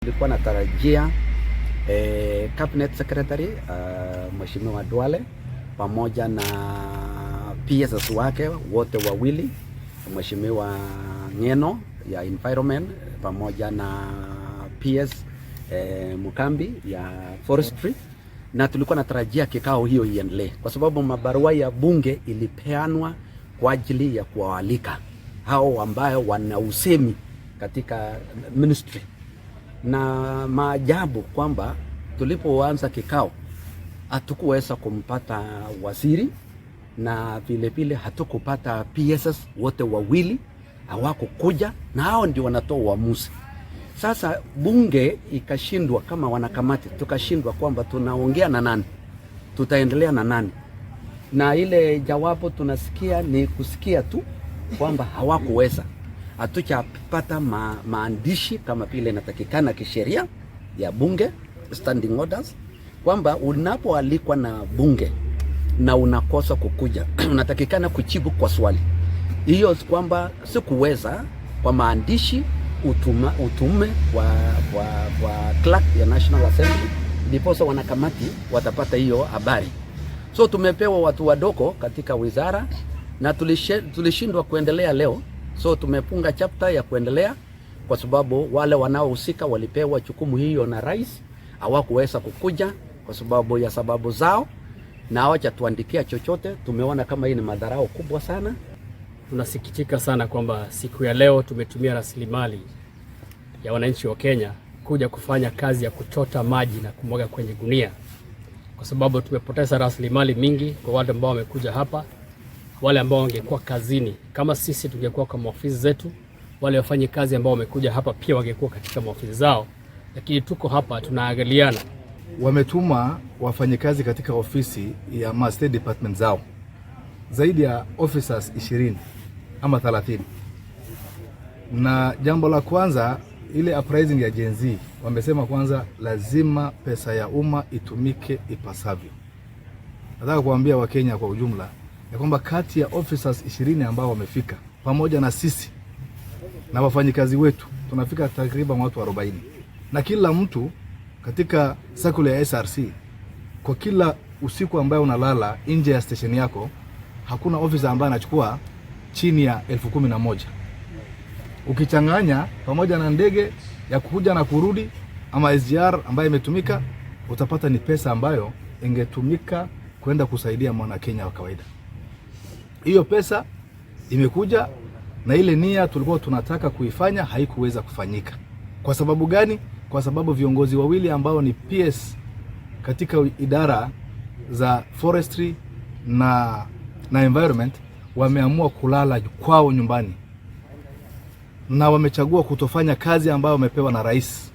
Tulikuwa natarajia Cabinet Secretary, Mheshimiwa Duale, pamoja na PSs wake wote wawili, Mheshimiwa Ng'eno ya Environment pamoja na PS Mukambi ya Forestry, na tulikuwa natarajia kikao hiyo iendelee kwa sababu mabarua ya bunge ilipeanwa kwa ajili ya kuwaalika hao ambayo wana usemi katika ministry. Na maajabu kwamba tulipoanza kikao hatukuweza kumpata waziri na vile vile hatukupata PSs wote wawili, hawakukuja, na hao ndio wanatoa uamuzi. Sasa bunge ikashindwa, kama wanakamati tukashindwa kwamba tunaongea na nani, tutaendelea na nani, na ile jawabu tunasikia ni kusikia tu kwamba hawakuweza. Hatujapata maandishi kama vile inatakikana kisheria ya bunge, standing orders, kwamba unapoalikwa na bunge na unakosa kukuja unatakikana kujibu kwa swali hiyo, kwamba sikuweza kwa maandishi utume kwa clerk ya National Assembly, ndiposa wanakamati watapata hiyo habari. So tumepewa watu wadogo katika wizara na tulishindwa kuendelea leo, so tumefunga chapter ya kuendelea kwa sababu wale wanaohusika walipewa jukumu hiyo na rais, hawakuweza kukuja kwa sababu ya sababu zao, na hawajatuandikia chochote. Tumeona kama hii ni madharau kubwa sana. Tunasikitika sana kwamba siku ya leo tumetumia rasilimali ya wananchi wa Kenya kuja kufanya kazi ya kuchota maji na kumwaga kwenye gunia, kwa sababu tumepoteza rasilimali mingi kwa wale ambao wamekuja hapa, wale ambao wangekuwa kazini. Kama sisi tungekuwa kwa maofisi zetu, wale wafanye kazi ambao wamekuja hapa pia wangekuwa katika maofisi zao, lakini tuko hapa tunaangaliana. Wametuma wafanyikazi katika ofisi ya ma state department zao zaidi ya officers 20 ama 30. Na jambo la kwanza, ile uprising ya Gen Z wamesema kwanza lazima pesa ya umma itumike ipasavyo. Nataka kuambia Wakenya kwa ujumla ya kwamba kati ya officers 20 ambao wamefika pamoja na sisi na wafanyikazi wetu tunafika takriban watu 40, na kila mtu katika circle ya SRC, kwa kila usiku ambayo unalala nje ya station yako, hakuna officer ambaye anachukua chini ya 11,000. Ukichanganya pamoja na ndege ya kuja na kurudi ama SGR ambayo imetumika, utapata ni pesa ambayo ingetumika kwenda kusaidia mwana Kenya wa kawaida. Hiyo pesa imekuja na ile nia tulikuwa tunataka kuifanya haikuweza kufanyika. Kwa sababu gani? Kwa sababu viongozi wawili ambao ni PS katika idara za forestry na environment wameamua kulala kwao nyumbani na wamechagua kutofanya kazi ambayo wamepewa na rais.